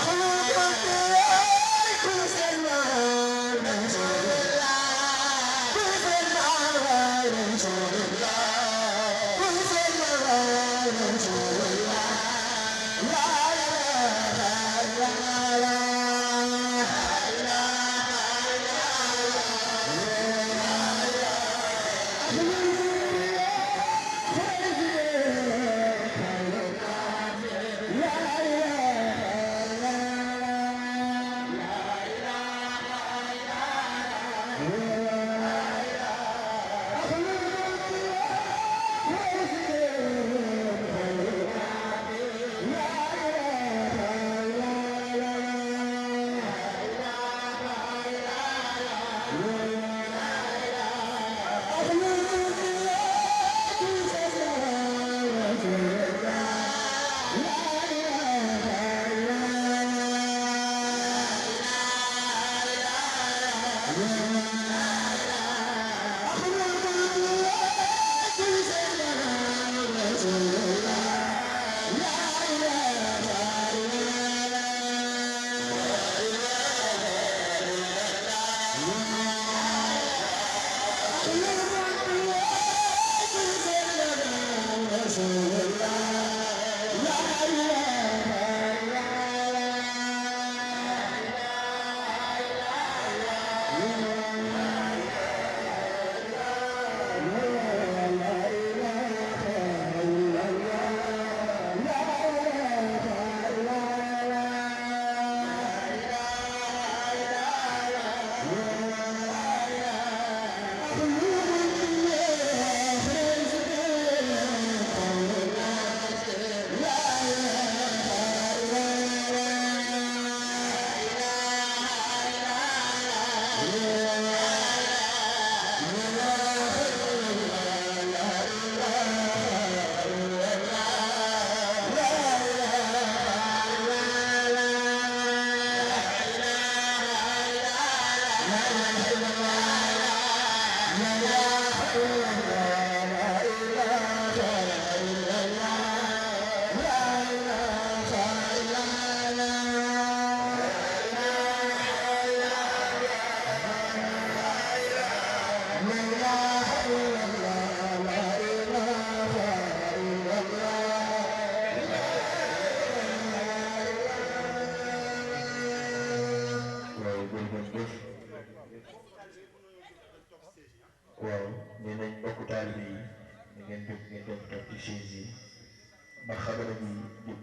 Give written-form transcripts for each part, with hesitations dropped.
أخلق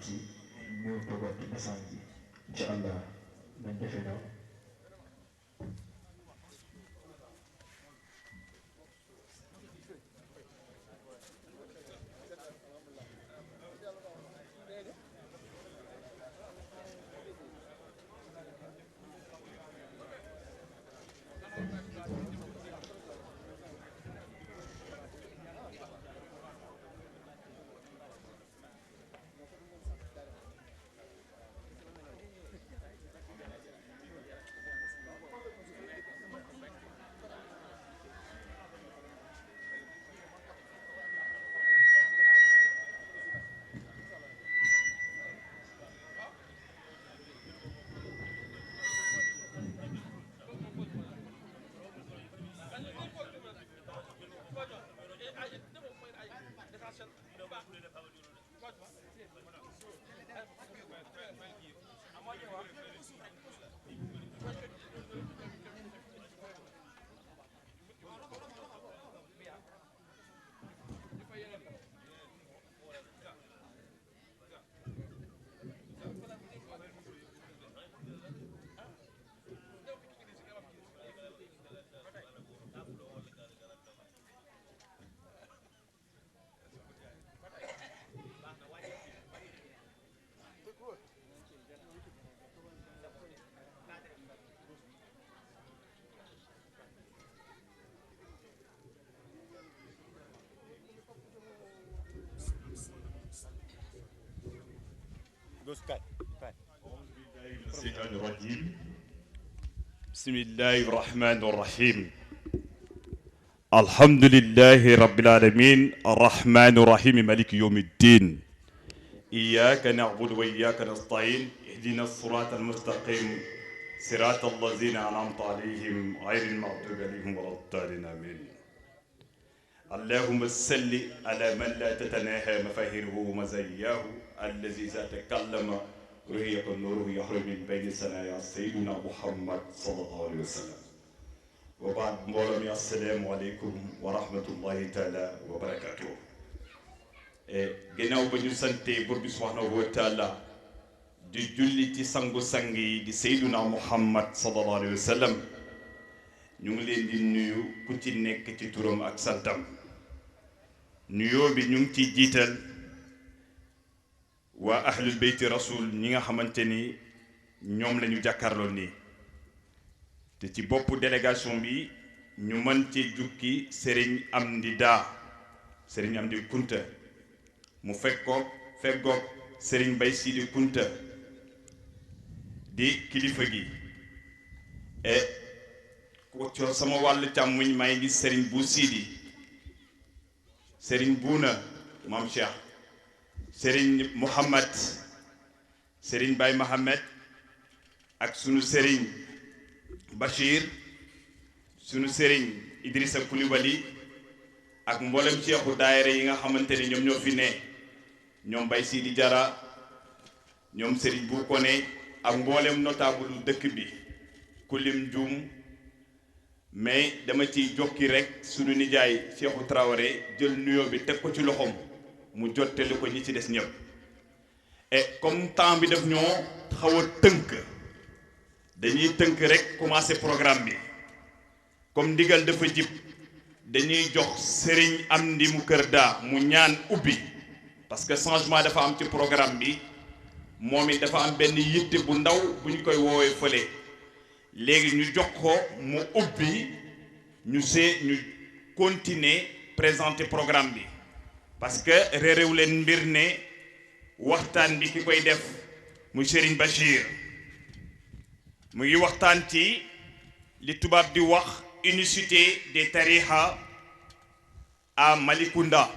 ci ñu toogal ci message bi incha allah nañ defee noonu. بسم الله الرحمن الرحيم الحمد لله رب العالمين الرحمن الرحيم مالك يوم الدين إياك نعبد وإياك نستعين اهدنا الصراط المستقيم صراط الذين أنعمت عليهم غير المغضوب عليهم ولا الضالين آمين اللهم صل على من لا تتناهى مفاهيره ومزاياه الذي إذا تكلم رؤية النور يخرج من بين ثنايا سيدنا محمد صلى الله عليه وسلم وبعد مولمي السلام عليكم ورحمة الله تعالى وبركاته ginnaaw ba ñu sante bur bi subhanahu wa taala di julli ci sangu sangi di sayduna muhammad sallallahu alayhi wa sallam ñu ngi leen di nuyu ku ci nekk ci turam ak santam nuyoo bi ñu ngi ciy jiital waa ahlul beyti rasul ñi nga xamante ni ñoom la ñu jàkkaarloo nii te ci boppu délégation bi ñu mën ci jukki Serigne Amdi Da Serigne Amdi Kunta mu fekkoog Serigne Bay Sidi Kunta di kilifa gi ko ci sama wàllu càmmuñ may ngi Serigne Bu Sidi Serigne Buuna Maam Cheikh Serigne Mouhamad Serigne Baye Mohamed ak sunu Serigne Bachir sunu Serigne Idrissa Koulibaly ak mboolem ceexu daayira yi nga xamante ni ñoom ñoo fi ne ñoom Baye Sidi Diarra ñoom Serigne Bu Koné ak mboolem notable dëkk bi kulim juum mais dama ciy jokki rek sunu nijaay Cheikhou Traoré jël nuyoo bi teg ko ci loxoom mu jottali ko ñi ci des ñëpp et comme temps bi daf ñoo xaw a tënk dañuy tënk rek commencer programme bi comme ndigal dafa jib dañuy jox Serigne Amdi mu Kër Da mu ñaan ubbi parce que changement dafa am ci programme bi moom it dafa am benn yitte bu ndaw bu ñu koy woowee fële léegi ñu jox ko mu ubbi ñu continuer présenter programme bi parce que réeréw leen mbir ne waxtaan bi ki koy def mu Serigne Bachir mu ngi waxtaan ci li tubaab di wax unicité des tarixa à Malicounda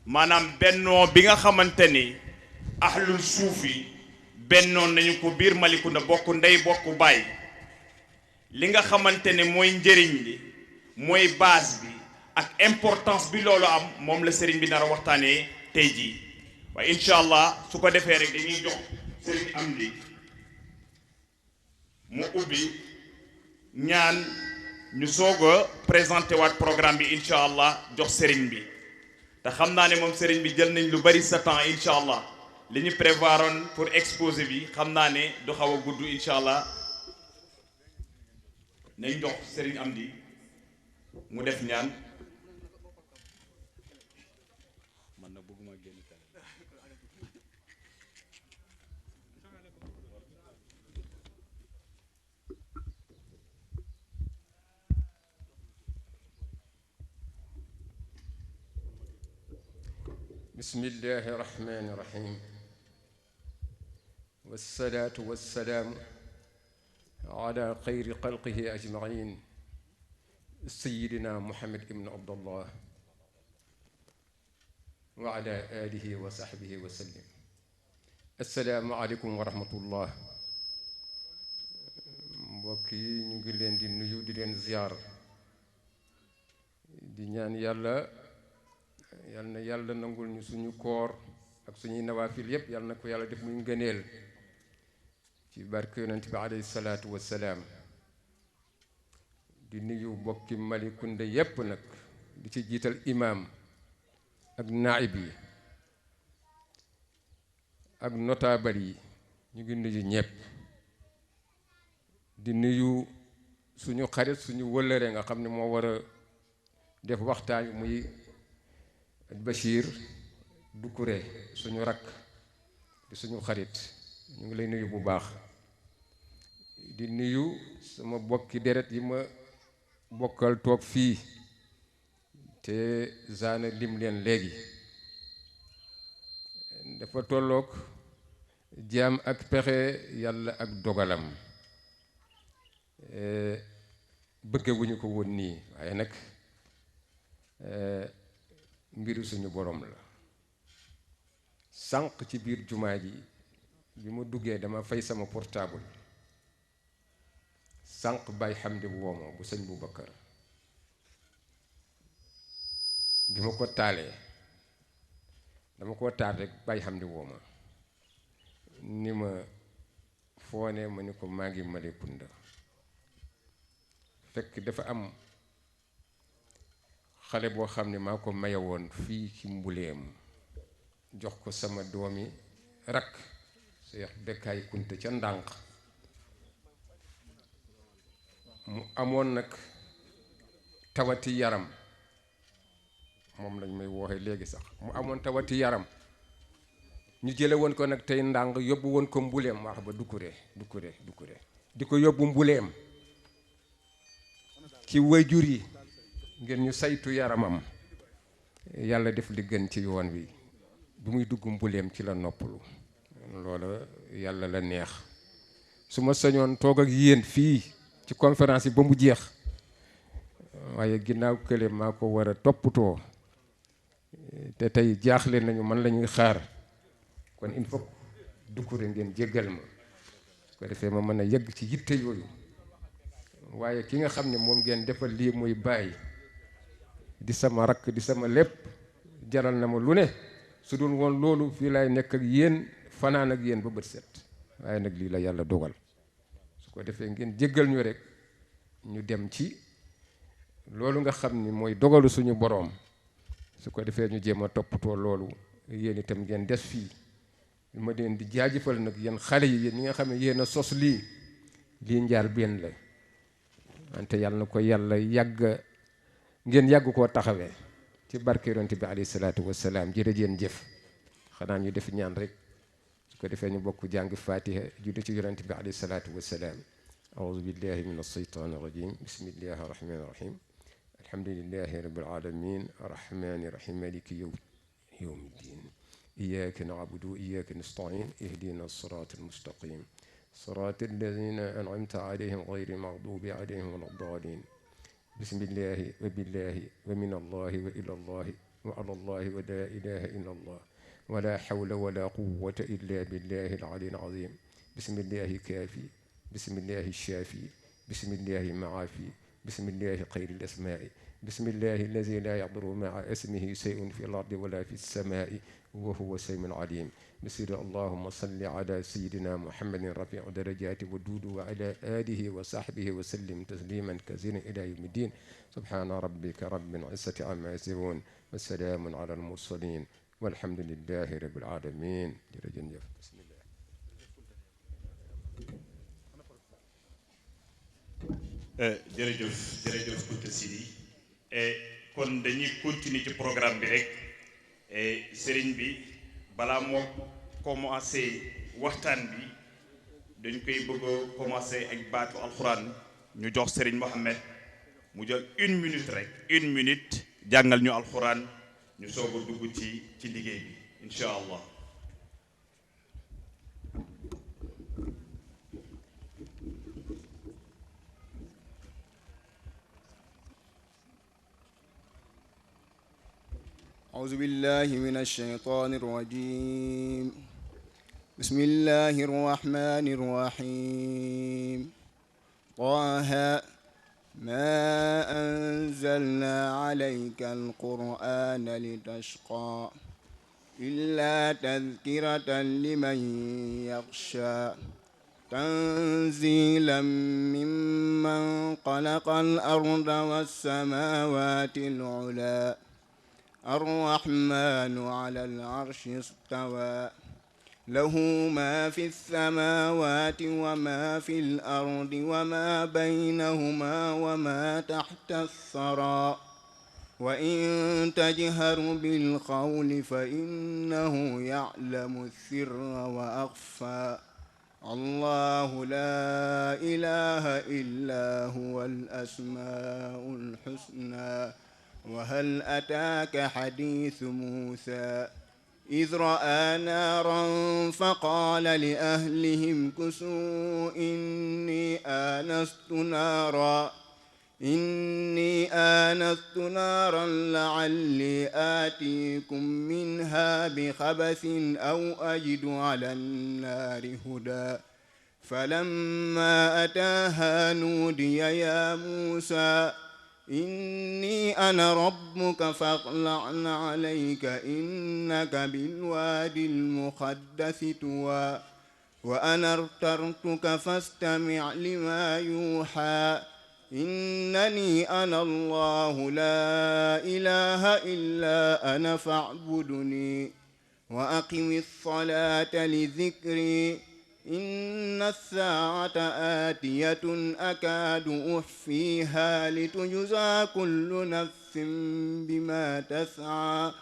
maanaam bennoo bi nga xamante ni ahlul suufi bennoon nañu ko biir Malicounda bokk ndey bokk baay li nga xamante ne mooy njëriñ li mooy base bi ak importance bi loolu am moom la sëriñ bi nar a waxtaanee tey jii waaye incha allah su ko defee rek dañuy jox sëriñ Amdi mu ubbi ñaan ñu soog a présenté waat programme bi incha allah jox sëriñ bi te xam naa ne moom sëriñ bi jël nañ lu bari sa temps incha allah li ñu prévoiroon pour exposé bi xam naa ne du xaw a gudd incha allah nañ dox Serigne Amdi mu def ñaan. man na bëgguma génn bismillahi rahmani rahim wassalaatu wassalaamu ala xayri xalqihi ajmain sayidina muhammad ibn abdallah wa ala alihi wa sahbihi wa sallim. assalaamu aleykum wa rahmatullah. mbokk yi ñu ngi leen di nuyu di leen ziyaar di ñaan yàlla yal na yàlla nangul ñu suñu koor ak suñuy nawaafil yépp yal na ko yàlla def muy ngëneel ci barke yonent bi alayhi salaatu wassalaam. di nuyu bokki Malicounda yépp nag di ci jiital imaam ak naayib yi ak notable yi ñu ngi nuyu ñépp di nuyu suñu xarit suñu wëllëre nga xam ne moo war a def waxtaan muy Bachir Doucouré suñu rakk di suñu xarit ñu ngi lay nuyu bu baax. di nuyu sama bokki deret yi ma bokkal toog fii te zaana lim leen léegi. dafa tolloog jaam ak pexe yàlla ak dogalam. bëggewuñu ko woon nii waaye nag mbiru suñu borom la. sànq ci biir jumaa ji bi ma duggee dama fay sama portable sànq Baye Hamdi wooma bu sëñ Boubacar bi ma ko taalee dama ko taal rek Baye Hamdi wooma ni ma foone ma ni ko maa ngi Malicounda fekk dafa am xale boo xam ne maa ko maye woon fii ci Mbuleem jox ko sama doomi rakk Seex Bekkaay Kunta ca ndànk mu amoon nag tawati yaram moom lañ may wooxe léegi sax mu amoon tawati yaram ñu jële woon ko nag tey ndànk yóbbu woon ko Mbuleem wax ba Doucouré di ko yóbbu Mbuleem ci waajur yi ngir ñu saytu yaramam. yàlla def li gën ci yoon wi bi muy dugg Mbuleem ci la noppalu. loola yàlla la neex. su ma sañoon toog ak yéen fii ci conférence yi ba mu jeex waaye ginnaaw kële maa ko war a toppatoo te tey jaaxle nañu man la ñuy xaar kon il faut Doucouré ngeen jéggal ma su ko defee ma mën a yegg ci yitte yooyu. waaye ki nga xam ne moom ngeen defal lii muy bàyyi di sama rakk di sama lépp jaral na ma lu ne su dul woon loolu fii laay nekk ak yéen fanaan ak yéen ba bët set waaye nag lii la yàlla dogal su ko defee ngeen jéggal ñu rek ñu dem ci loolu nga xam ni mooy dogalu suñu boroom su ko defee ñu jéem a toppatoo loolu yéen itam ngeen des fii ma leen di jaajëfal nag yéen xale yi yéen ñi nga xam ne yéen a sos lii njaal benn la wante yàlla na ko yàlla ngeen yàgg koo taxawee ci barke yonent bi alayhi salaatu wassalaam jërëjeen jëf. xanaa ñu def ñaan rek su ko defee ñu bokk jàng fatiha julli ci yonent bi alayhi salaatu wassalaam. auzu billahi min alsheytaan irrajim bismillahi arrahmani irrahim alhamdulilahi rabbil alamin arrahmani irrahim maliki yawmi ddin iyyaka na'budu wa iyyaka nasta'in ihdina sirata almustaqim صراط الذين أنعمت عليهم غير المغضوب عليهم ولا الضالين بسم الله وبالله ومن الله وإلى الله وعلى الله ولا إله إلا الله ولا حول ولا قوة إلا بالله العلي العظيم بسم الله كافي بسم الله الشافي بسم الله معافي بسم الله خير الأسماء بسم الله الذي لا يضر مع اسمه شيء في الأرض ولا في السماء وهو السميع العليم بسم اللهم صل على سيدنا محمد رفيع درجات ودود وعلى آله وصحبه وسلم تسليما كثيرا إلى يوم الدين سبحان ربك رب العزة عما يصفون والسلام على المرسلين walhamdulillahi rabbil alamin jërëjëf bismillah. jërëjëf Kounta Sidi kon dañuy continuer ci programme bi rek sëriñ bi balaa moo commencé waxtaan bi dañ koy bëgg a commencé ak baatu alxuraan ñu jox sëriñ Mohamed mu jël 1 minute rek 1 minute jàngal ñu alxuraan ñu soog a dugg ci liggéey bi incha allah. أعوذ بالله من الشيطان الرجيم بسم الله الرحمن الرحيم طه ما أنزلنا عليك القرآن لتشقى إلا تذكرة لمن يخشى تنزيلا ممن خلق الأرض والسماوات العلى الرحمن على العرش استوى له ما في السماوات وما في الأرض وما بينهما وما تحت الثرى وإن تجهر بالقول فإنه يعلم السر وأخفى الله لا إله إلا هو الأسماء الحسنى وهل أتاك حديث موسى إذ رأى نارا فقال لأهلهم كثوا إني آنست نارا لعلي آتيكم منها بخبث أو أجد على النار هدى فلما أتاها نودي يا موسى إني أنا ربك فاخلع عليك إنك بالوادي المقدس طوى وأنا اخترتك فاستمع لما يوحى إنني أنا الله لا إله إلا أنا فاعبدني وأقم الصلاة لذكري إن الساعة آتية أكاد أخفيها لتجزى كل نفس بما تسعى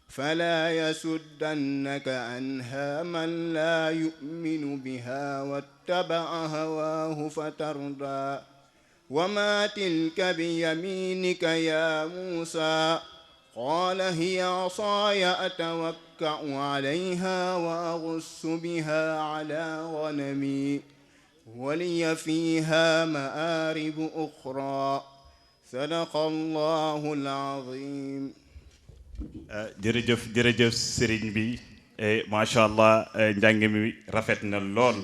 فلا يسدنك عنها من لا يؤمن بها واتبع هواه فتردى وما تلك بيمينك يا موسى قال هي عصاي أتوكأ عليها وأغص بها على غنمي ولي فيها مآرب أخرى صدق الله العظيم. jërëjëf sëriñ bi macha allah njàng mi rafet na lool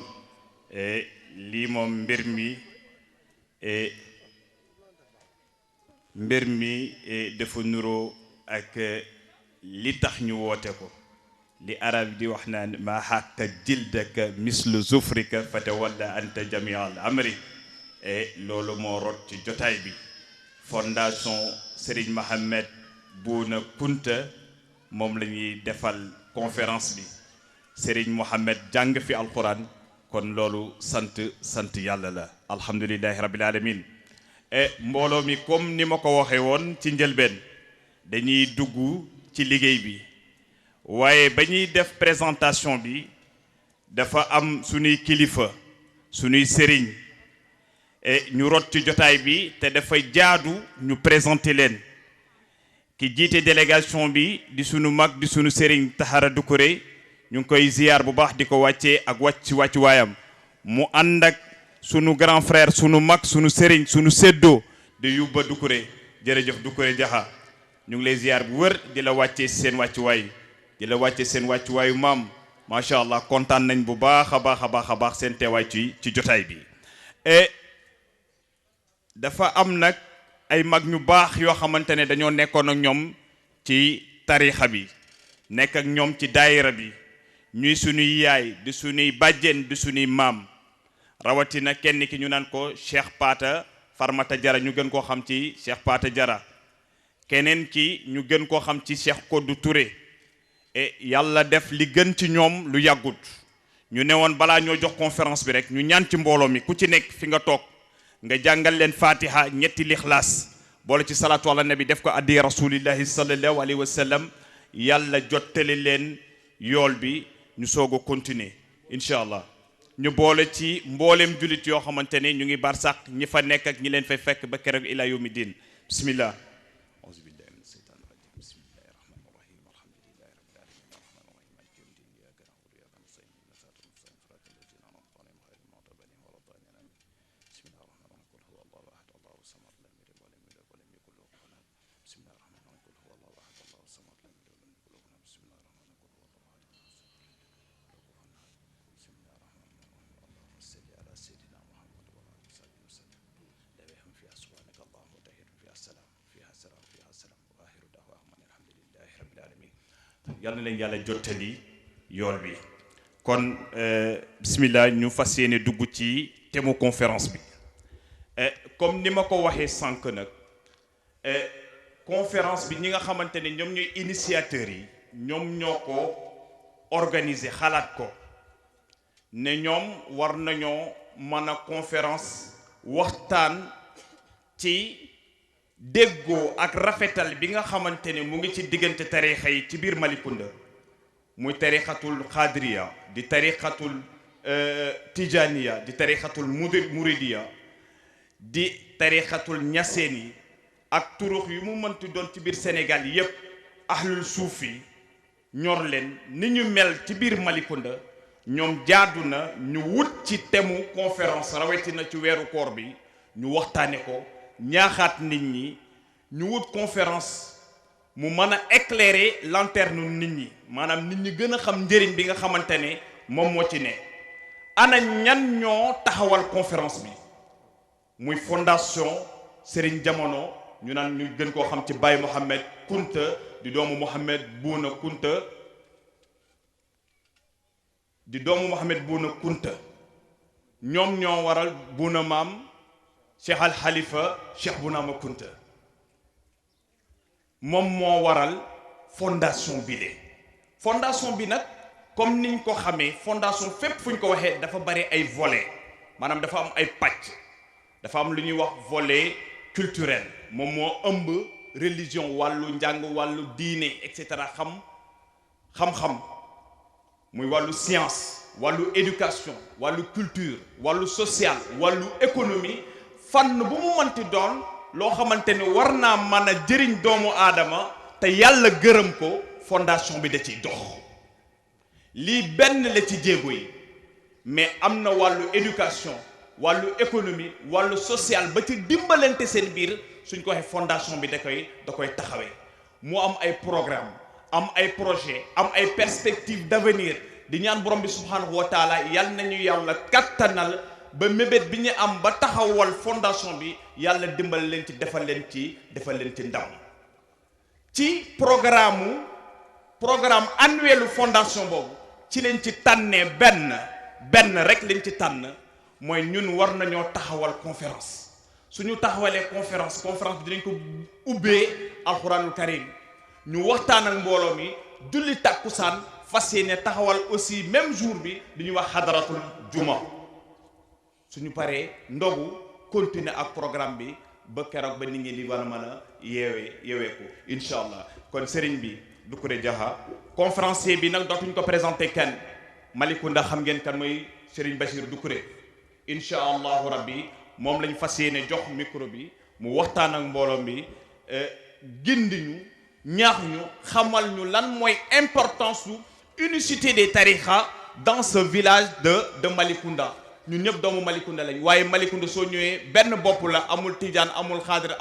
lii moom mbir mi dafa nuroo ak li tax ñu woote ko li arab di wax naan ma xàkka jildaka mislu zufrika fatawalla anta jamial amri loolu moo rot ci jotaay bi fondation Serigne Mohamed Bouna Kounta moom la ñuy defal conférence bi Serigne Mohamed jàng fi alquran kon loolu sant yàlla la alhamdulillahi rabbil alamin mbooloo mi comme ni ma ko waxee woon ci njëlbeen dañuy dugg ci liggéey bi waaye ba ñuy def présentation bi dafa am suñuy kilifa suñuy sëriñ ñu rot ci jotaay bi te dafa jaadu ñu présenter leen ki jiite délégation bi di sunu mag di sunu sëriñ Tahara Doucouré ñu ngi koy ziyaar bu baax di ko wàccee ak wàcc waayam mu ànd ak sunu grand frère sunu mag sunu sëriñ sunu séddoo di Yubba Doucouré jërëjëf Doucouré Jaxa ñu ngi lay ziyaar bu wër di la wàccee seen wàccuwaay di la wàccee seen wàccuwaayu maam macha allah kontaan nañ bu baax a baax seen teewaay ci jotaay bi. dafa am nag ay mag ñu baax yoo xamante ne dañoo nekkoon ak ñoom ci tariixa bi nekk ak ñoom ci daayira bi ñuy suñuy yaay di suñuy bàjjen di suñuy maam rawatina kenn ki ñu naan ko Cheikh Pata Farmata Jara ñu gën koo xam ci Cheikh Pata Jara keneen ki ñu gën koo xam ci Cheikh Kodou Touré et yàlla def li gën ci ñoom lu yàggut ñu ne woon balaa ñoo jox conférence bi rek ñu ñaan ci mbooloo mi ku ci nekk fi nga toog nga jàngal leen fatiha ñetti lixlaas boole ci salatu ala nabi def ko addi rasulillahi sallallahu alayhi wa sallam yàlla jottali leen yool bi ñu soog a continuer incha allah ñu boole ci mbooleem julit yoo xamante ne ñu ngi barsàq ñi fa nekk ak ñi leen fay fekk ba keroog ila yawmi din bismillah yal na leen yàlla jottali yool bi kon bismillah ñu fas yéene dugg ci thème conférence bi comme ni ma ko waxee sànq nag conférence bi ñi nga xamante ne ñoom ñooy initiateurs yi ñoom ñoo ko organiser xalaat ko ne ñoom war nañoo mën a conférence waxtaan ci déggoo ak rafetal bi nga xamante ne mu ngi ci diggante tarixa yi ci biir Malicounda muy tarixatul xaadiriya di tarixatul tijaniya di tarixatul muridiya di tarixatul ñaseen yi ak turux yu mu mënti doon ci biir Sénégal yépp ahlul suufi ñor leen ni ñu mel ci biir Malicounda ñoom jaadu na ñu wut ci temu conférence rawatina ci weeru koor bi ñu waxtaane ko ñaaxaat nit ñi ñu wut conférence mu mën a éclairer lanterne nit ñi maanaam nit ñi gën a xam njëriñ bi nga xamante ne moom moo ci ne ana ñan ñoo taxawal conférence bi muy fondation Serigne Jamono ñu naan ñu gën koo xam ci Baye Mohamed Kunta di doomu Mohamed Bouna Kunta ñoom ñoo waral Bouna maam Cheikh Al Khalifa Cheikh Bounama Kunta moom moo waral fondation bi de fondation bi nag comme niñ ko xamee fondation fépp fu ñu ko waxee dafa bari ay volets maanaam dafa am ay pàcc dafa am lu ñuy wax volet culturel moom moo ëmb religion wàllu njàng wàllu diine et cetera xam-xam muy wàllu science wàllu éducation wàllu culture wàllu social wàllu économie fànn bu mu mënti doon loo xamante ni war naa mën a jëriñ doomu aadama te yàlla gërëm ko fondation bi da ciy dox lii benn la ci jéego yi mais am na wàllu éducation wàllu économie wàllu social ba ci dimbalante seen biir suñ ko waxee fondation bi da koy taxawee mu am ay programme am ay projet am ay perspectives d'avenir di ñaan borom bi subhanahu wa taala yal nañu yàlla kattanal ba mébét bi ñu am ba taxawal fondation bi yàlla dimbal leen ci defal leen ci ndam ci programme annuel fondation boobu ci leen ci tànnee benn rek leen ci tànn mooy ñun war nañoo taxawal conférence suñu taxawalee conférence bi dinañ ko ubbee alxuraanul karim ñu waxtaan ak mbooloo mi julli tàkkusaan fas yéene taxawal aussi même jour bi di ñuy wax xadaratul juma suñu paree ndogu continuer ak programme bi ba keroog ba nit ñi di war a mën a yeeweeku incha allah kon sëriñ bi Doucouré Diakha conférencier bi nag dootuñ ko présenté kenn Malicounda xam ngeen kan mooy Serigne Bachir Doucouré incha allahu rabbi moom lañ fas yéene jox micro bi mu waxtaan ak mbooloo mi gindi ñu ñaax ñu xamal ñu lan mooy importance su unicité des tarixa dans ce village de Malicounda ñun ñëpp doomu Malicounda lañ waaye Malicounda soo ñëwee benn bopp la amul tijaan amul xaadir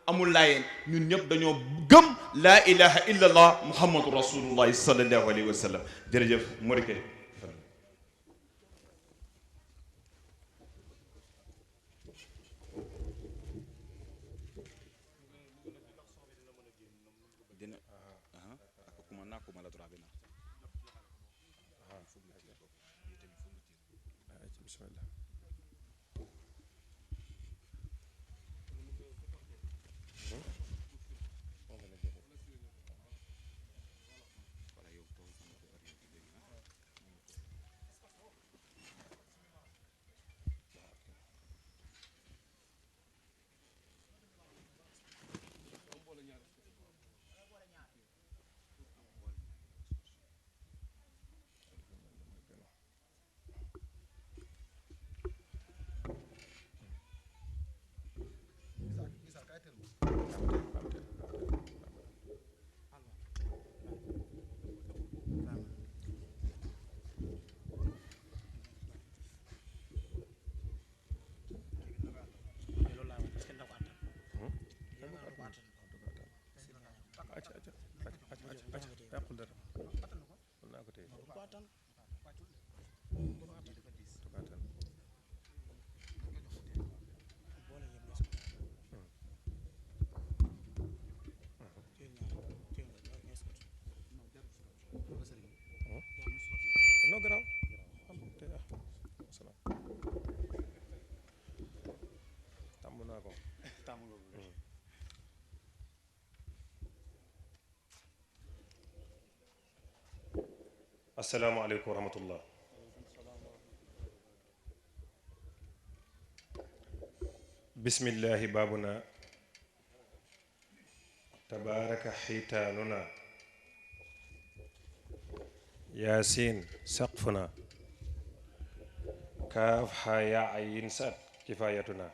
amul laayeen ñun ñëpp dañoo gëm laa ilaha illa allah muhammadu rasulullahi sallallahu alayhi wa sallam jërëjëf Morike asalaamaaleykum wa rahmatullah. bismillahi baabuna tabaaraka xiitaanuna yaasiin saqfuna kaaf haa yaa ayin saat kifaayatuna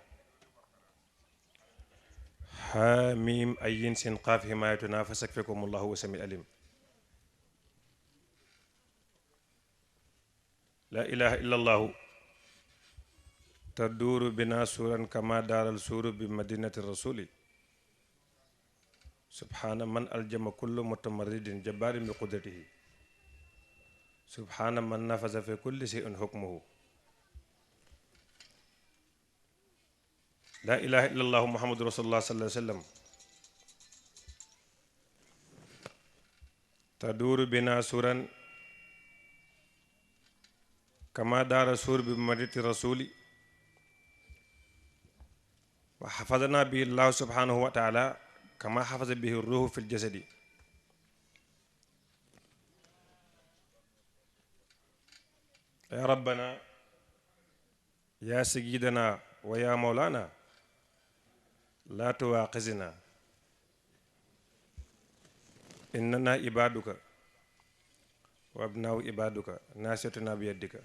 haa miim ayin sin qaaf himaayatuna fa sakfikumullahu wa sami alim. laa ilaha illa allahu taduuru bina suuran kama daaral suuru bi madinati rasuli subhaana man aljama kullu mutamarridin jabbaarin bi qudratihi subhaana man nafaza fi kulli shay'in hukmuhu. laa ilaha illa allahu muhammadu rasulullah sallallahu alayhi wa sallam taduuru bina suuran kama daara suur bi madinati rasuli wa xafadana bihi llahu subhanahu wa taala kama xafada bihi ruuhu fi ljasadi. ya rabbana ya sayidana wa ya mawlana la tuwaqizna innana ibaduka wa abnaaw ibaduka nasiyatuna biyadika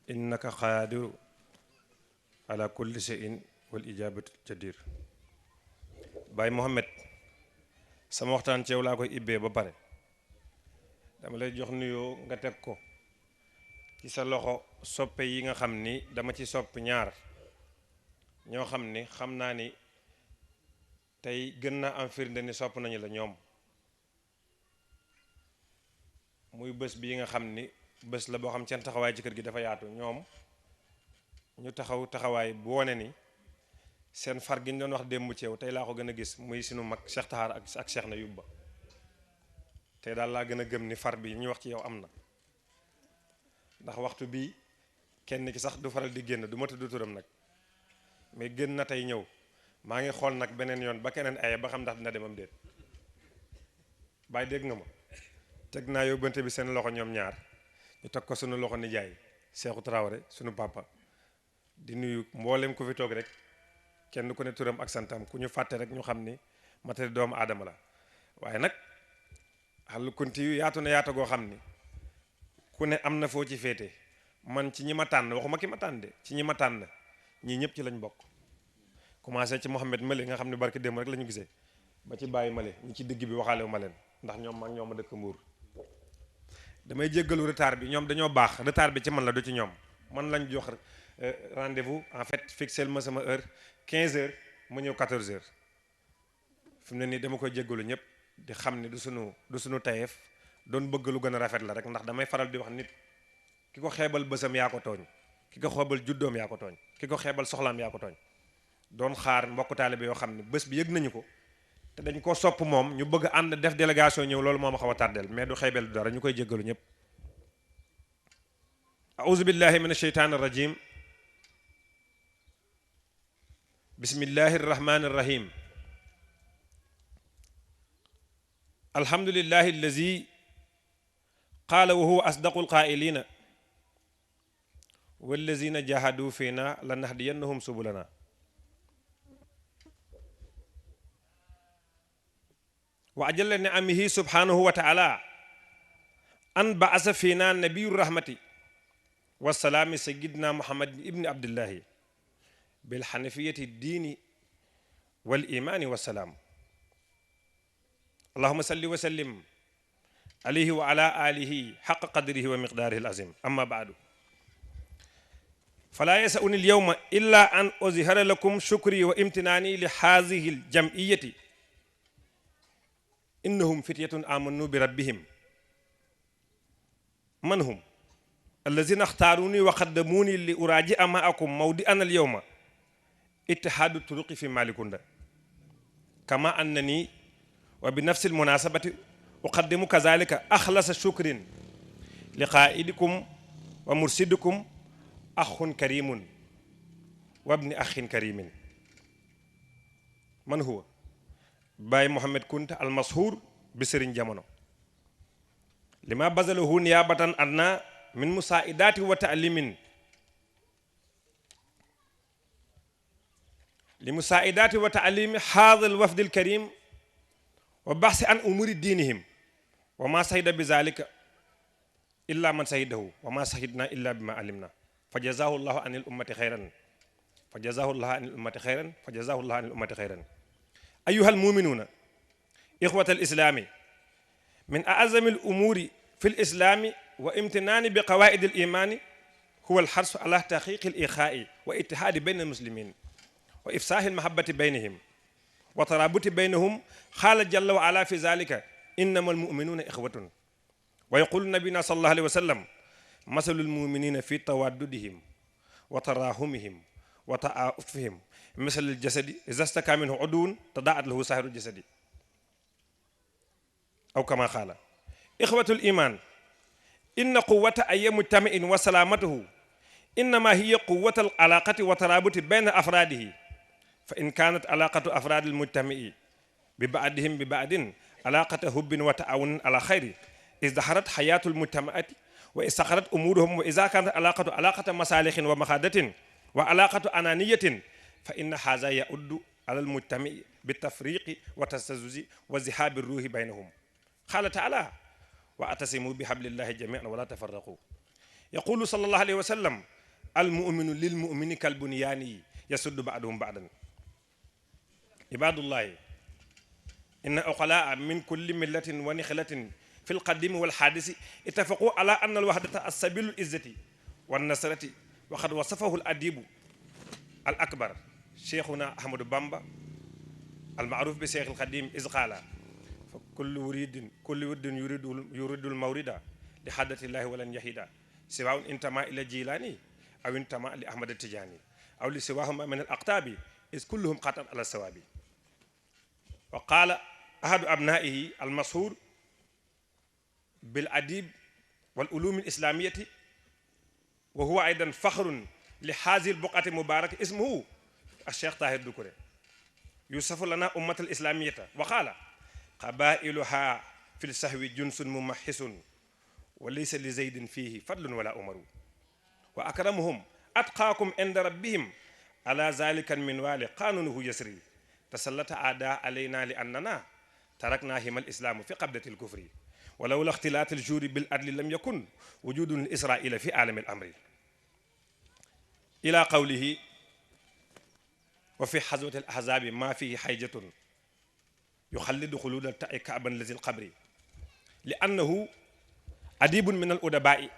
innaka qaadiru ala kulli shay'in wal ijabatu jadir. Baay Mohamed sama waxtaan ci yow laa koy ibbee ba pare dama lay jox nuyoo nga teg ko ci sa loxo soppe yi nga xam ni dama ci sopp ñaar ñoo xam ni xam naa ni tey gën naa am firnde ni sopp nañu la ñoom muy bés bii nga xam ni bés la boo xam seen taxawaay ci kër gi dafa yaatu ñoom ñu taxaw taxawaay bu wone ni seen far gi ñu doon wax démb ci yow tey laa ko gën a gis muy sunu mag Cheikh Tahar ak Cheikh na yubba tey daal laa gën a gëm ni far bi ñu wax ci yow am na ndax waxtu bii kenn ki sax du faral di génn du ma tudd turam nag mais gën na tey ñëw maa ngi xool nag beneen yoon ba keneen aye ba xam ndax dina demam déet bàyyi dégg nga ma teg naa yóbbante bi seen loxo ñoom ñaar ñu teg ko sunu loxo nijaay Cheikhou Traoré sunu papa di nuyu mboolem ku fi toog rek kenn ku ne turam ak santam ku ñu fàtte rek ñu xam ni matériel doomu aadama la waaye nag xalu kunti yu yaatu na yaata goo xam ni ku ne am na foo ci féete man ci ñi ma tànn waxuma ki ma tànn de ci ñi ma tànn ñii ñëpp ci lañ bokk commencé ci Mouhamed Mali nga xam ne barki démb rek la ñu gisee ba ci bàyyi Mali ñi ci digg bi waxaalewu ma leen ndax ñoom mag ñoom a dëkk Mbuur damay jéggalu retard bi ñoom dañoo baax retard bi ci man la du ci ñoom man lañ jox rendez-vous en fait fixel ma sama heure 15 heures ma ñëw 14 heures fi mu ne nii dama koy jéggalu ñëpp di xam ne du sunu tayeef doon bëgg lu gën a rafet la rek ndax damay faral di wax nit ki ko xeebal bësam yaa ko tooñ ki ko xeebal juddoom yaa ko tooñ ki ko xeebal soxlaam yaa ko tooñ doon xaar mbokk taalibe yoo xam ne bés bi yëg nañu ko te dañ ko sopp moom ñu bëgg ànd def délégation ñëw loolu moo ma xaw a tardeel mais du xeebel du dara ñu koy jéggalu ñëpp a'udhu billahi minash shaytanir rajim bismillahir rahmanir rahim alhamdulillahi allazi qaala wa huwa asdaqul qaa'ilina wallazina jahadu fina lanahdiyannahum subulana wa ajalla ni'amihi subhanahu wa ta'ala an ba'asa fina nabiyur rahmati wassalaami sayyidina muhammad ibni abdillahi bil hanafiyati diini wal imaani wassalaam allahumma salli wa sallim alayhi wa ala alihi haqqa qadrihi wa miqdaarihi al-azim amma ba'du fala yasa'uni al-yawma illa an uzhira lakum shukri wa imtinani li hadhihi al-jam'iyyati innahum fityatun amanu bi rabbihim man hum allazina ikhtaruni wa qaddamuni li uraji'a ma'akum mawdi'ana al-yawma ittihadu turuqi fi malikunda kama annani wa bi nafsi al-munasabati uqaddimu kazalika akhlasa shukrin li qa'idikum wa mursidikum akhun karimun wa ibni akhin karimin man huwa Baye Mohamed Kunta al mashhur bi sëriñ jamono lima bazalahu niyabatan anna min musaidati wa taalimin li musaidati wa taalimi hadha al wafd al karim wa bahsi an umuri dinihim wa ma sahida bi zalika illa man sahidahu wa ma sahidna illa bima alimna fa jazahu llahu an il ummati xayran fa jazahu llahu an il ummati xayran fa jazahu llahu an il ummati xayran ayuha al muminuna ixwata al islami min aazami al umuri fi l islami wa imtinaani bi qawaidi al imani huwa al xarsu ala taxqiqi al ixaai wa ittihaadi bayna al muslimin wa ifsaahi al mahabbati baynahum wa tarabuti baynahum qaala jalla wa ala fi zalika innama al muminuna ixwatun wa yaqulu nabina sallallahu alayhi wa sallam masalu al muminina fi tawaddudihim wa tarahumihim wa taafihim misal al jasadi iza staka minhu udwun tadaat lahu sahiru jasadi aw kama qaala ixwatu l iman inna quwata ay mujtamiin wa salaamatuhu innama hiya quwata al alaqati wa tarabuti bayna afradihi fa in kanat alaqatu afradi al mujtamii bi baadihim bi baadin alaqata hubbin wa taawunin ala xayri izdaharat xayatu lmujtamaati wa istaqarat umuruhum wa iza kanat alaqatu alaqata masalixin wa maxadatin wa alaqatu ananiyatin fa inna haza yauddu ala almujtamii bitafriqi wa tasazuzi wa zihabi ruuhi baynahum qala taala wa atasimu bi hablillahi jamian wala tafarraqu yaqulu sallallahu alayhi wa sallam almuminu lilmumini kalbunyaani yasuddu ba'duhum ba'dan ibadullahi inna uqalaa min kulli millatin wa nixilatin fi lqadimi walxaadisi ittafaqu ala anna alwahdata assabilu lizzati wannasrati wa qad wasafahu aladibu al akbar cheikhuna ahmadou bamba almaaruf bi cheikh alxadim is qaala fa kullu wirdin yuridu lmawrida li haddatillahi walan yahida siwaun intama ila jilani aw intama li ahmad tijani aw li siwahuma min al aqtabi is kulluhum qatan ala sawabi wa qaala ahadu abnaihi almashhur bil adib wal ulum al islamiyati wa huwa aydan fakhrun li hazihi al buqati mubaraka ismuhu al cheikh tahir Doucouré yusafu lana ummat al islamiyata wa qala qabailuha fi l sahwi junsun mumahisun wa laysa li zaydin fihi fadlun wala umaru wa akramuhum atqaakum inda rabbihim ala zalika al minwali qanunuhu yasri tasallata aada alayna li annana tarakna hima al islamu fi qabdati al kufri ولولا اختلاط الجور بالعدل لم يكن وجود لإسرائيل في عالم الأمر إلى قوله وفي حزوة الأحزاب ما فيه حيجة يخلد خلود التأي كعبا لذي القبر لأنه أديب من الأدباء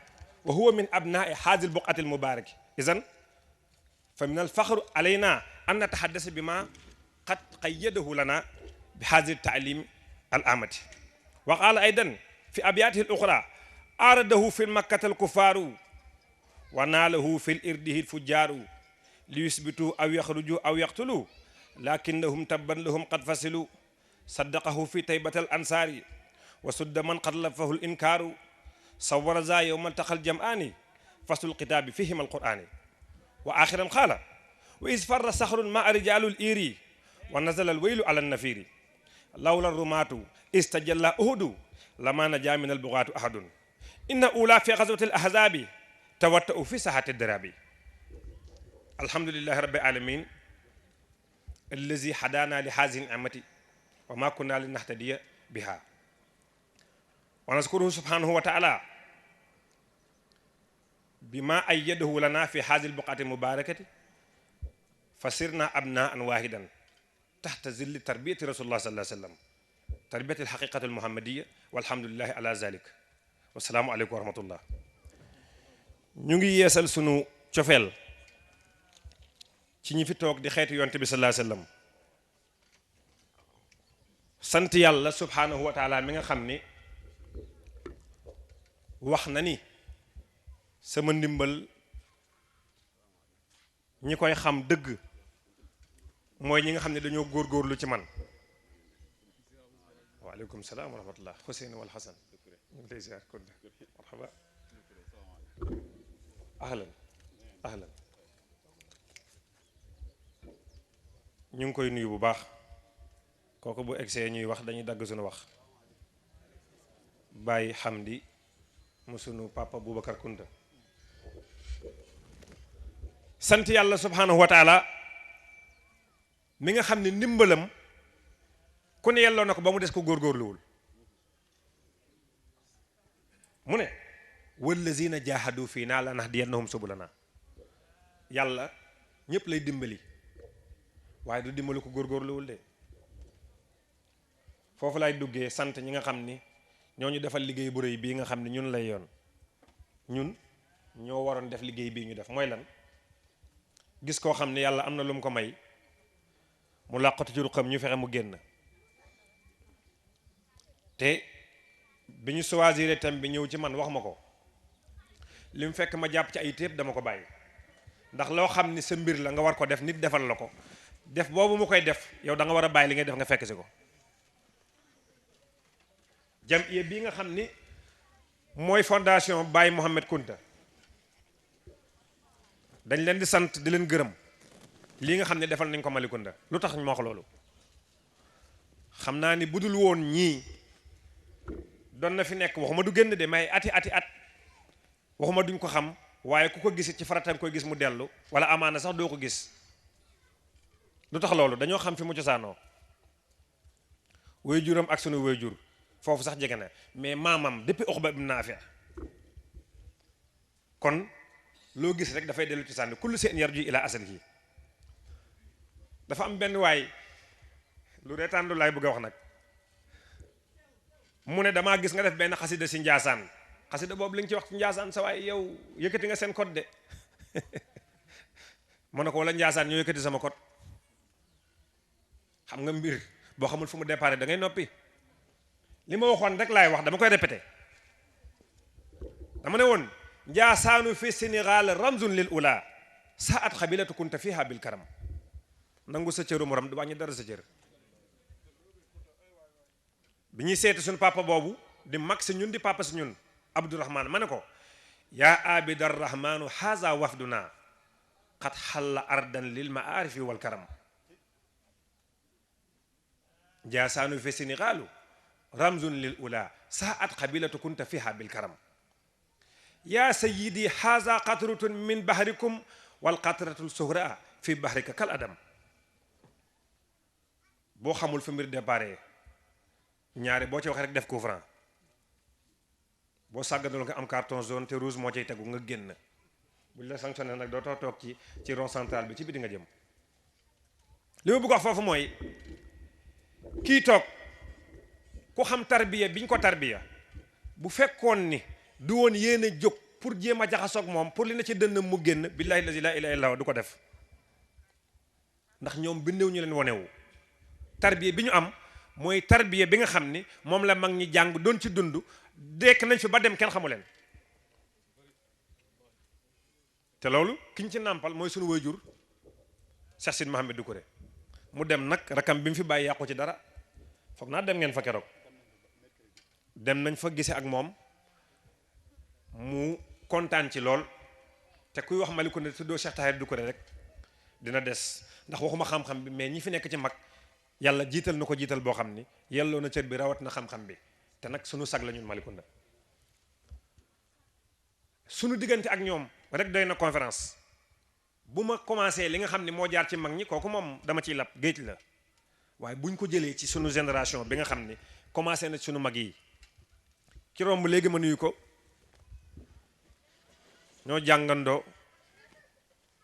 وهو من أبناء هذه البقعة المباركة إذن فمن الفخر علينا أن نتحدث بما قد قيده لنا بهذا التعليم الآمة وقال أيضا في أبياته الأخرى أرده في مكة الكفار وناله في الإرده الفجار ليثبتوا أو يخرجوا أو يقتلوا لكنهم تبا لهم قد فصلوا صدقه في طيبة الأنصار وسد من قد لفه الإنكار صور ذا يوم التقى الجمعان فصل الكتاب فيهما القرآن وآخرا قال وإذ فر صخر مع رجال الإيري ونزل الويل على النفير لولا الرماة استجل أهد لما نجا من البغاة أحد إن أولى في غزوة الأحزاب توتأوا في ساحة الدراب الحمد لله رب العالمين الذي هدانا لهذه النعمة وما كنا لنهتدي بها ونذكره سبحانه وتعالى بما أيده لنا في هذه البقعة المباركة فصرنا أبناء واحدا تحت ظل تربية رسول الله صلى الله عليه وسلم تربية الحقيقة المحمدية والحمد لله على ذلك والسلام عليكم ورحمة الله ñu ngi yeesal sunu cofeel ci ñi fi toog di xeetu yonte bi sallallahu alayhi wasallam sant yàlla subhanahu wa taala mi nga xam ni wax na ni sama ndimbal ñi koy xam dëgg mooy ñi nga xam ne dañoo góorgóorlu ci man waaleykum salaam wa rahmatullah Xuseyn wal Xasan ñu ngi lay ziar kon marhaba ahlan ahlan ñu ngi koy nuyu bu baax kooku bu egsee ñuy wax dañuy dagg suñu wax. Baye Hamdi mu sunu papa Boubacar Kunta. sant yàlla subhanahu wa taala mi nga xam ne ndimbalam ku ne yelloo na ko ba mu des ko góorgóorluwul. mu ne wallazina jahadu fii naa la nahdiyannahum subulana. yàlla ñëpp lay dimbali waaye du dimbali ko góorgóorluwul de. foofu lay duggee sant ñi nga xam ni ñoo ñu defal liggéey bu rëy bii nga xam ne ñun lay yoon ñun ñoo waroon def liggéey bii ñu def mooy lan. gis koo xam ne yàlla am na lu mu ko may mu làqatu ci ruqam ñu fexe mu génn te bi ñu choisir thème bi ñëw ci man wax ma ko li mu fekk ma jàpp ci ay téep dama ko bàyyi ndax loo xam ni sa mbir la nga war ko def nit defal la ko def boobu mu koy def yow da nga war a bàyyi li ngay def nga fekk si ko. jamiya bii nga xam ni mooy fondation Baye Mohamed Kunta dañ leen di sant di leen gërëm lii nga xam ne defal nañ ko Malicounda. lu tax ma wax loolu xam naa ni budul woon ñii doon na fi nekk waxuma du génn de may ati at waxuma duñ ko xam waaye ku ko gis ci farataam koy gis mu dellu wala amaana sax doo ko gis. lu tax loolu dañoo xam fi mu cosaanoo waajuram ak sunu waajur foofu sax jege na mais maamam depuis Uqba ibn Naafi kon loo gis rek dafay dellu cosaan kullu shay'in yarji ila aslihi. dafa am benn waay lu reetaan lu laay bëgg a wax nag mu ne damaa gis nga def benn xasida si Njaasaan xasida boobu li nga ci wax ci Njaasaan sa waay yow yëkkati nga seen code de mu ne ko wala Njaasaan ñoo yëkkati sama code. xam nga mbir boo xamul fu mu départ da ngay noppi. li ma waxoon rek laay wax dama koy répété dama ne woon Njaasaanu fi Sénégal ramzun lil ula saat xabilatu kunta fiha bil karam. nangu sa cëru morom du wàññi dara sa cër. bi ñuy seeti suñu papa boobu di mag si ñun di papa si ñun Abdourahman ma ne ko yaa abidar rahmanu haza wafduna qad xalla ardan lil maarifi wal karam. Njaasaanu fi Sénégal ramzun lil ula saat xabilatu kunta fiha bil karam. yaa sayyidi haza qatratun min bahrikum wal qatratul sughra fi bahrika kal adam. boo xamul fa mbir déparé ñaare boo ci waxee rek def coup franc boo sàgganal nga am carton jaune te rouge moo cay tegu nga génn buñ la sanctionné nag doo toog ci rond central bi ci biti nga jëm. li ma bëgg wax foofu mooy kii toog ku xam tarbiya biñ ko tarbiya bu fekkoon ni du woon yéen a jóg pour jéem a jaxasoog moom pour li na ci dënn mu génn billahi la ilaha illa du ko def ndax ñoom bindew ñu leen wonewu. tarbiya bi ñu am mooy tarbiya bi nga xam ni moom la mag ñi jàng doon ci dund dekk nañ fi ba dem kenn xamu leen. te loolu kiñ ci nàmpal mooy sunu waajur Cheikh Sidi Mahamed Doucouré mu dem nag rakam bi mu fi bàyyi yàqu ci dara foog naa dem ngeen fa keroog dem nañ fa gise ak moom mu kontaan ci lool te kuy wax Malicounda tuddoo Cheikh Tahir Doucouré rek dina des ndax waxuma xam-xam bi mais ñi fi nekk ci mag yàlla jiital na ko jiital boo xam ni yelloo na cër bi rawat na xam-xam bi te nag sunu sag la ñun Malicounda. sunu diggante ak ñoom rek doy na conférence bu ma commencé li nga xam ni moo jaar ci mag ñi kooku moom dama ciy lab géej la waaye buñ ko jëlee ci sunu génération bi nga xam ni commencé na sunu mag yi ci romb léegi ma nuyu ko ñoo jàngandoo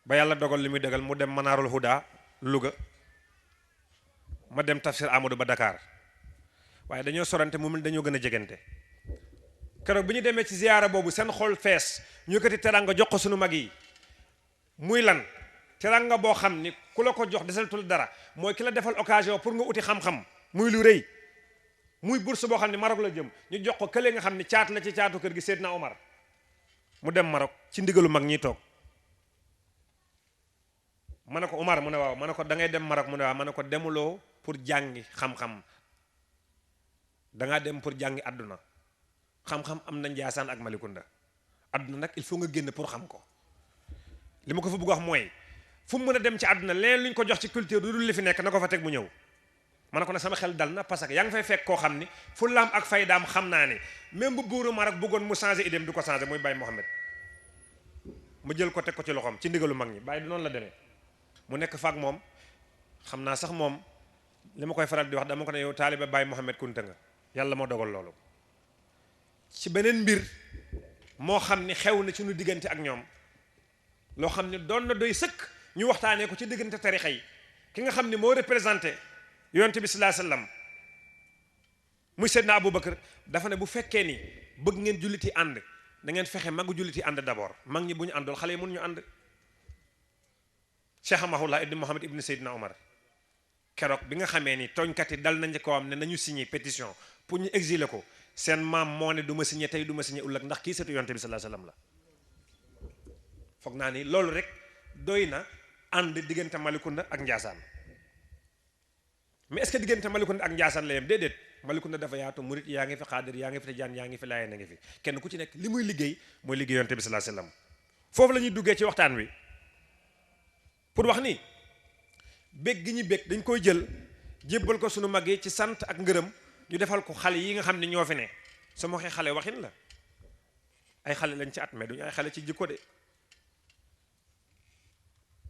ba yàlla dogal li muy dëgal mu dem Manaarul Huda Louga ma dem Tafsir Amadou Ba Dakar waaye dañoo sorante mu mel dañoo gën a jegante keroog bi ñu demee ci ziyaara boobu seen xol fees ñu yëkkati teranga jox ko sunu mag yi muy lan teranga boo xam ni ku la ko jox desaltul dara mooy ki la defal occasion pour nga uti xam-xam muy lu rëy muy bourse boo xam ne Maroc la jëm ñu jox ko kële nga xam ni caat la ci caatu kër gi Seydina Omar mu dem Maroc ci ndigalu mag ñi toog ma ne ko Omar mu ne waaw ma ne ko da ngay dem Maroc mu ne waaw ma ne ko demuloo pour jàngi xam-xam dangaa dem pour jàngi àdduna xam-xam am na Njaasaan ak Malicounda àdduna nag il faut nga génn pour xam ko li ma ko fa bëgg wax mooy fu mu mën a dem ci àdduna leen luñ ko jox ci culture du dul li fi nekk na ko fa teg mu ñëw ma ne ko nag sama xel dal na parce que yaa ngi fay fekk koo xam ni fu laam ak faydaam xam naa ni même bu buuru Maroc bëggoon mu changé idéem du ko changé muy Baye Mohamed mu jël ko teg ko ci loxoom ci ndigalu mag ñi Baye du noonu la demee mu nekk faak moom xam naa sax moom li ma koy faral di wax dama ko ne yow taaliba Baye Mohamed Kunta nga yàlla moo dogal loolu ci beneen mbir moo xam ni xew na ci nu diggante ak ñoom loo xam ne doon na doy sëkk ñu waxtaanee ko ci diggante tarixa yi ki nga xam ne moo représenté yonent bi sallallahu alayhi wasallam muy Seydina Aboubacar dafa ne bu fekkee ni bëgg ngeen julliti ànd da ngeen fexe magu julliti ànd d'abord mag ñi bu ñu àndool xale yi mënuñu ànd Cheikh Amahullah ibn Mohamed ibn Seydina Omar keroog bi nga xamee ni tooñkat yi dal nañ ko am ne nañu signé pétition pour ñu exiler ko seen maam moo ne du ma signé tey du ma signé ëllëg ndax kii seetu yonent bi sallallahu alayhi wasallam la foog naa ni loolu rek doy na ànd diggante Malicounda ak Ndiassane mais est-ce que diggante Malicounda ak Ndiassane la yem déedéet Malicounda dafa yaatu murit yaa ngi fi xaadir yaa ngi fi tijaan yaa ngi fi laayeen a ngi fi kenn ku ci nekk li muy liggéey mooy liggéey yonent bi sallallahu alayhi wasallam foofu la ñuy duggee ci waxtaan wi pour wax ni bég gi ñu bég dañ koy jël jébbal ko sunu mag yi ci sant ak ngërëm ñu defal ko xale yi nga xam ne ñoo fi ne su ma waxee xale waxin la ay xale lañ ci at mais duñu ay xale ci jikko de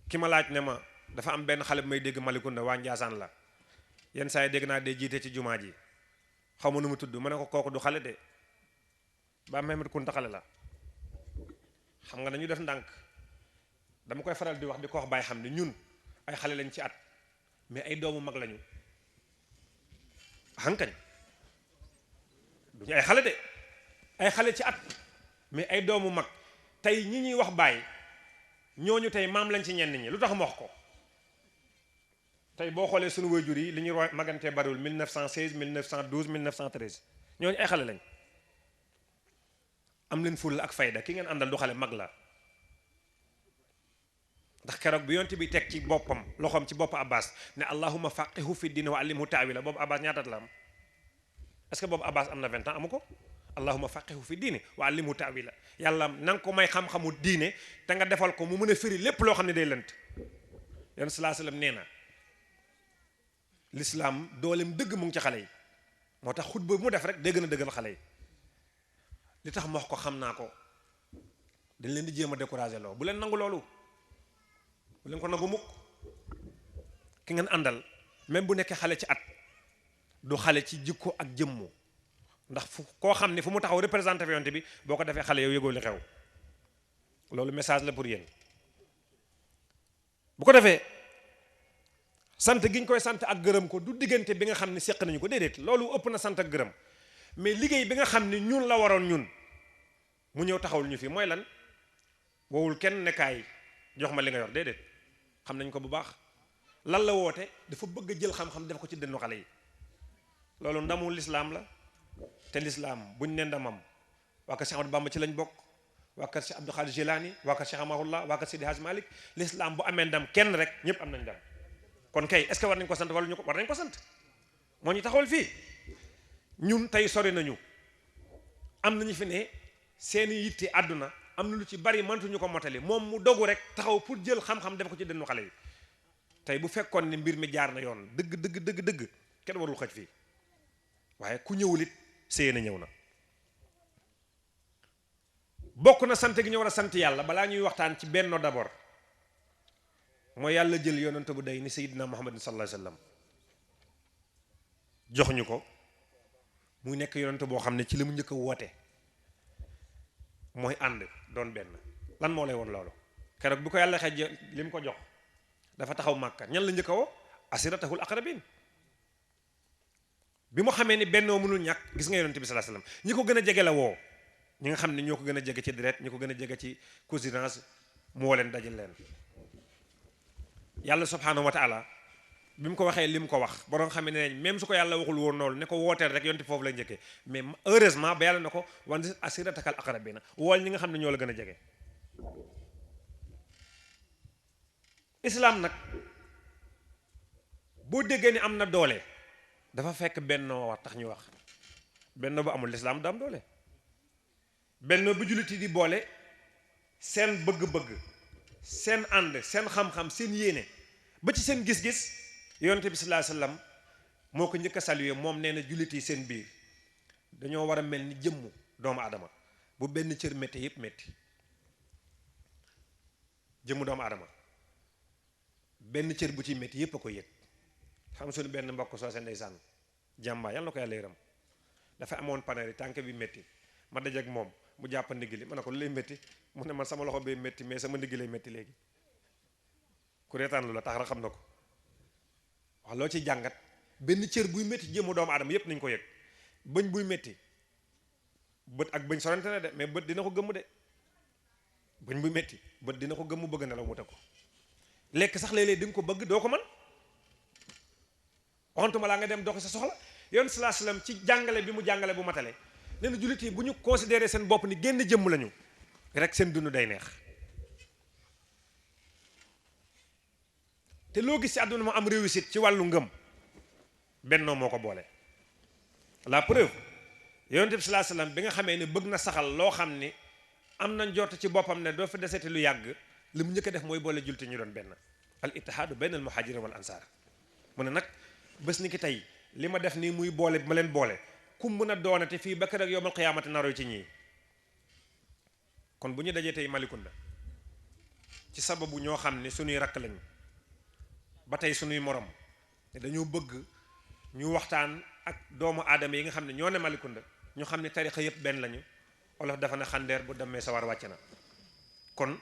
ki ma laaj ne ma dafa am benn xale bu may dégg Malicounda waa Ndiassane la yenn saa yi dégg naa day jiite ci jumaa ji xaw ma nu mu tudd ma ne ko kooku du xale de ba Mehmet Kunta xale la xam nga dañu def ndànk dama koy faral di wax di ko wax bàyyi xam ne ñun ay xale lañ ci at mais ay doomu mag lañu xankañ duñu ay xale de ay xale ci at mais ay doomu mag tey ñi ñuy wax bàyyi ñooñu tey maam lañ ci ñenn ñi lu tax ma wax ko tey boo xoolee suñu waajur yi li ñuy magantee bariwul 1916 1912 1913 ñooñu ay xale lañ am leen ful ak fayda ki ngeen àndal du xale mag la ndax keroog bi yonte bi teg ci boppam loxoom ci bopp Abbas ne allahumma faqihu fi diine wa allimhu taawila boobu Abbas ñaataat la am est-ce que boobu Abbas am na 20 ans amu ko allahumma faqihu fi diine wa allimhu taawila yàlla na nga ko may xam-xamu diine te nga defal ko mu mën a firi lépp loo xam ne day lënt yon salaa sallam nee na l'islam dooleem dëgg mu ngi ci xale yi moo tax xutba mu def rek day gën a dëggal xale yi li tax ma wax ko xam naa ko dañ leen di jéem a décourager loo bu leen nangu loolu bu leen ko nangu mukk ki ngeen àndal même bu nekkee xale ci at du xale ci jikko ak jëmmu ndax fu koo xam ne fu mu taxaw représenté fi yonte bi boo ko defee xale yow yëgoo li xew loolu message la pour yéen bu ko defee sant gi ñu koy sant ak gërëm ko du diggante bi nga xam ne seq nañu ko déedéet loolu ëpp na sant ak gërëm mais liggéey bi nga xam ne ñun la waroon ñun mu ñëw taxawul ñu fi mooy lan wowul kenn nekkaay jox ma li nga yor déedéet xam nañ ko bu baax lan la woote dafa bëgg a jël xam-xam def ko ci dënnu xale yi loolu ndamu lislaam la te lislaam buñ ne ndamam waa kër Cheikh Ahmadou Bamba ci lañ bokk waa kër Cheikh Abdou Khadir Jilani waa kër Cheikh Amahullah waa kër Sidi Hadj Malick lislaam bu amee ndam kenn rek ñëpp am nañ ndam kon kay est-ce que war nañ ko sant wala ñu ko war nañ ko sant moo ñu taxawal fii ñun tey sori nañu am nañu fi ne seeni yitte àdduna am na lu ci bari mëntuñu ko motali moom mu dogu rek taxaw pour jël xam-xam def ko ci dënnu xale yi tey bu fekkoon ne mbir mi jaar na yoon dëgg kenn warul xëj fii waaye ku ñëwul it séy na ñëw na bokk na sant gi ñu war a sant yàlla balaa ñuy waxtaan ci benno d'abord mooy yàlla jël yonent bu day ni Seydina Muhammad sallallahu alayhi wasallam jox ñu ko muy nekk yonent boo xam ne ci li mu njëkk a woote mooy ànd doon benn lan moo lay woon loolu keroog bi ko yàlla xëj li mu ko jox dafa taxaw Màkka ñan la njëkk a woo asiratahul aqrabin bi mu xamee ni bennoo mënul ñàkk gis nga yonent bi sallallahu alayhi wasallam ñi ko gën a jege la woo ñi nga xam ne ñoo ko gën a jege ci deret ñi ko gën a jege ci cousinage mu woo leen dajal leen yàlla subhanahu wa taala bi mu ko waxee li mu ko wax borom xam ne même su ko yàlla waxul woon loolu ne ko wooteel rek yonent foofu la njëkkee mais heureusement ba yàlla na ko wan asiratakal aqrabina wool ñi nga xam ne ñoo la gën a jege islam nag boo déggee ni am na doole dafa fekk bennoo war tax ñu wax bennoo bu amul lislaam du am doole bennoo bu julliti di boole seen bëgg-bëgg seen ànd seen xam-xam seen yéene ba ci seen gis-gis yonent bi sallallahu alayhi wasallam moo ko njëkk a saluer. moom nee na jullit yi seen biir dañoo war a mel ni jëmmu doomu adama bu benn cër métti yëpp métti. jëmmu doomu adama benn cër bu ci métti yëpp a ko yëg. xam suñu benn mbokk soo seen ndeysaan jàmba yàlla na ko yàlla yërëm dafa amoon paneri tànk bi métti ma dajeek moom mu jàpp ndigg li ma ne ko lu lay métti mu ne man sama loxo bay métti mais sama ndigg lay métti léegi. ku reetaan lu la tax rek xam na ko wax loo ci jàngat benn cër buy métti jëmmu doomu aadama yépp nañ ko yëg. bëñ buy métti bët ak bëñ sorante na de mais bët dina ko gëmm de. bëñ buy métti bët dina ko gëmm bëgg nelaw mu teg ko. lekk sax léeg-léeg di nga ko bëgg doo ko mën waxantuma laa nga dem doxi sa soxla. yoon salaa salaam ci jàngale bi mu jàngale bu matale nee na jullit yi bu ñu considéré seen bopp ni génn jëmm lañu rek seen dund day neex. te loo gis ci àdduna mu am réussite ci wàllu ngëm bennoo moo ko boole. la preuve yonent bi salaa salaam bi nga xamee ne bëgg na saxal loo xam ni am na njort ci boppam ne doo fi deseti lu yàgg li mu njëkk a def mooy boole jullit ñu doon benn. al ittihaadu bayna al muhajirin wal ansaar mu ne nag bés ni ki tey li ma def nii muy boole bi ma leen boole kum mën a doonate fii ba keroog yawmal qiyaamati naroy ci ñii. kon bu ñu dajee tey Malicounda ci sababu ñoo xam ne suñuy rakk lañu ba tey suñuy morom te dañoo bëgg ñu waxtaan ak doomu aadama yi nga xam ne ñoo ne Malicounda ñu xam ne tarixa yëpp benn lañu. olof dafa ne xandeer bu demee sawar wàcc na. kon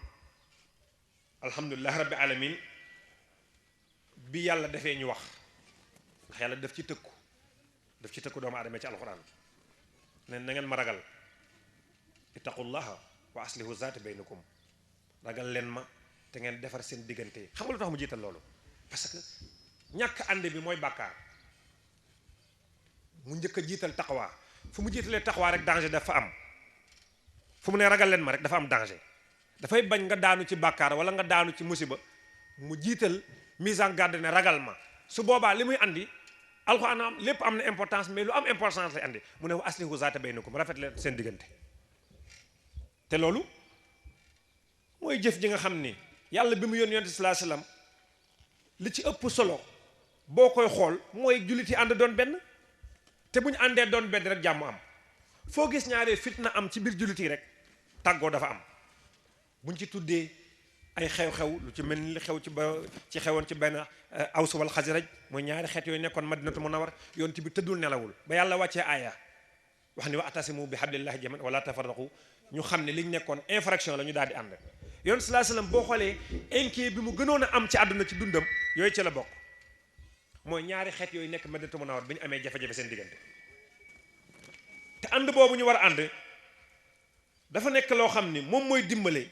alhamdulilah rabbi alamin bi yàlla defee ñu wax ndax yàlla daf ci tëkku doomu aadama ci alxuraan ne na ngeen ma ragal ittaqullaha wa aslihu zaata baynakum ragal leen ma te ngeen defar seen diggante. xam nga lu tax mu jiital loolu parce que ñàkk ànd bi mooy bàkkaar. mu njëkk a jiital taqwa fu mu jiitalee taqwa rek danger dafa am. fu mu ne ragal leen ma rek dafa am danger dafay bañ nga daanu ci bàkkaar wala nga daanu ci musiba mu jiital mise en garde ne ragal ma. su boobaa li muy andi alxuraan am lépp am na importance mais lu am importance lay andi mu ne wa aslihu zaata baynakum rafet leen seen diggante. te loolu mooy jëf ji nga xam ni yàlla bi mu yónni yonent sallallahu alayhi wasallam li ci ëpp solo boo koy xool mooy jullit yi ànd doon benn. te bu ñu àndee doon benn rek jàmm am foo gis ñaaree fitna am ci biir jullit yi rek tàggoo dafa am. buñ ci tuddee ay xew-xew lu ci mel ni li xew ci xewoon ci benn Aws wal Xasraj mooy ñaari xeet yooyu nekkoon Madinatu Munawwara yonent bi tëddul nelawul ba yàlla wàccee aaya wax ni wa'tasimu bi hablillahi jamii'an wala tafarraqu ñu xam ne liñ nekkoon infraction la ñu daal di ànd. yonent sallallahu alayhi wasallam boo xoolee inquiet bi mu gënoon a am ci àdduna ci dundam yooyu ci la bokk mooy ñaari xeet yooyu nekk Madinatu Munawwara bi ñu amee jafe-jafe seen diggante. te ànd boobu ñu war a ànd dafa nekk loo xam ni moom mooy dimbale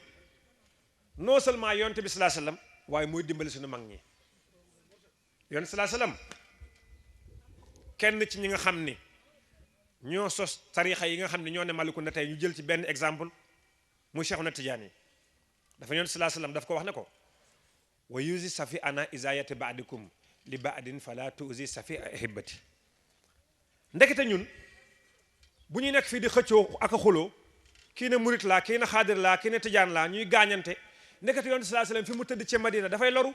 non seulement yonent bi sallallahu alayhi wasallam waaye mooy dimbale suñu mag ñi. yonent sallallahu alayhi wasallam kenn ci ñi nga xam ni ñoo sos tarixa yi nga xam ni ñoo ne Malicounda tey ñu jël ci benn exemple muy Cheikhuna Tidiane yi dafa yonent sallallahu alayhi wasallam daf ko wax ne ko wa yuzi safi ana izayati ba'dikum li ba'din fala tuzi safi ahibati. ndekete ñun bu ñuy nekk fii di xëccoo ak a xuloo kii ne murit laa kii ne xaadir laa kii ne tijaan laa ñuy gaañante ndekete yonent sallallahu alayhi wasallam fi mu tëdd ci Madina dafay loru.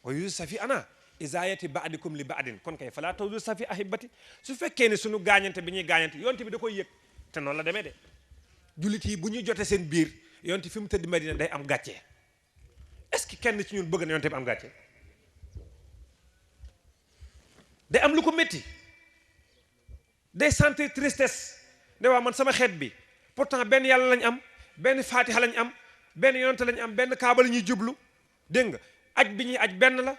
wa yuzi safi ana izayati ba'dikum li ba'din kon kay fala tuzi safi ahibati. su fekkee ne suñu gaañante bi ñuy gaañante yonent bi da koy yëg te noonu la demee de jullit yi bu ñuy jotee seen biir yonent fi mu tëdd Madina day am gàcce. est-ce que kenn ci ñun bëgg na yonent bi am gàcce? day am lu ko métti day sentir tristesse ne waa man sama xeet bi pourtant benn yàlla lañ am benn faatiha lañ am benn yonent lañ am benn kaaba la ñuy jublu dégg nga aj bi ñuy aj benn la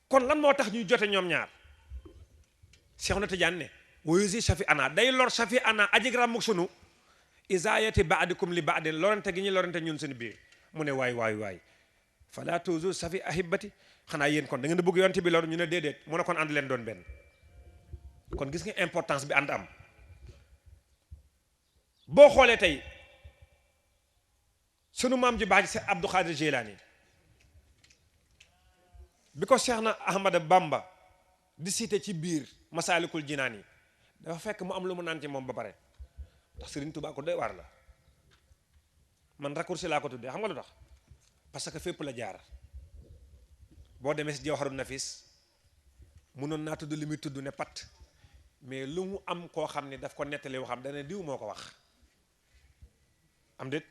kon lan moo tax ñuy jote ñoom ñaar. Cheikhuna Tidiane ne woyusi safi ana day lor safi ana ajig ramuk sunu izayati ba'dikum li ba'din lorante gi ñuy lorante ñun seen biir mu ne waay fala tuzu safi ahibati. xanaa yéen kon da ngeen a bëgg yonent bi loolu ñu ne déedéet mu ne kon ànd leen doon benn. kon gis nga importance bi ànd am. boo xoolee tey sunu maam ji baax ci Abdou Khadir Jilani bi ko Cheikh na Ahmada Bamba di cité ci biir Masaalikul Jinaan yi dafa fekk mu am lu mu naan ci moom ba pare ndax Serigne Touba ko doy waar la man raccourci laa ko tuddee xam nga lu tax parce que fépp la jaar boo demee si Jawharun Nafis mënoon naa tudd li muy tudd ne pat mais lu mu am koo xam ne daf ko nettali waxam dana diw moo ko wax am déet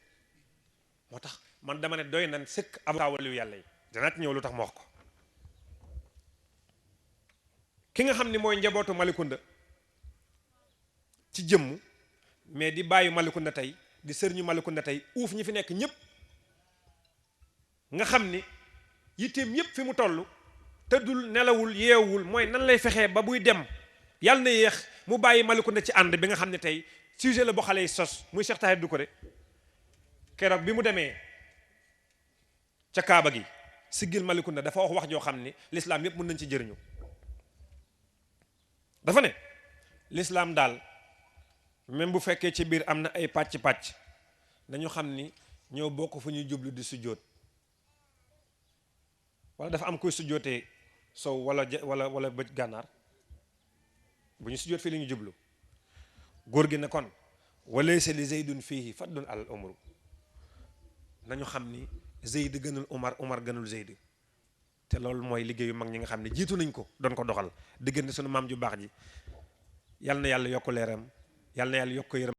moo tax man dama ne doy nan sëkk avocat waliyu yàlla yi danaa ci ñëw lu tax ma wax ko ki nga xam ni mooy njabootu Malicounda ci jëmm mais di bàyyi Malicounda tey di sëriñu Malicounda tey uuf ñi fi nekk ñëpp nga xam ni yitteem yëpp fi mu toll tëddul nelawul yeewul mooy nan lay fexee ba buy dem yàlla na yéex mu bàyyi Malicounda ci ànd bi nga xam ne tey sujet la bu xale yi sos muy Cheikh Tahir Doucouré keroog bi mu demee ca Kaaba gi siggil Malicounda dafa wax joo xam ni l'islam yëpp mën nañ ci jëriñu dafa ne l'islam daal même bu fekkee ci biir am na ay pàcc-pàcc nañu xam ni ñoo bokk fu ñuy jublu di sujjóot wala dafa am koy sujjóotee sow wala bëj gànnaar bu ñu sujjóot fii la ñu jublu góor gi ne kon walaysa li zeydun fiihi faddun al umru nañu xam ni zeyd gënul umar gënul zeyd te loolu mooy liggéeyu mag ñi nga xam ne jiitu nañ ko doon ko doxal diggante sunu maam ju baax ji yal na yàlla yokk leeram yal na yàlla yokk yërëm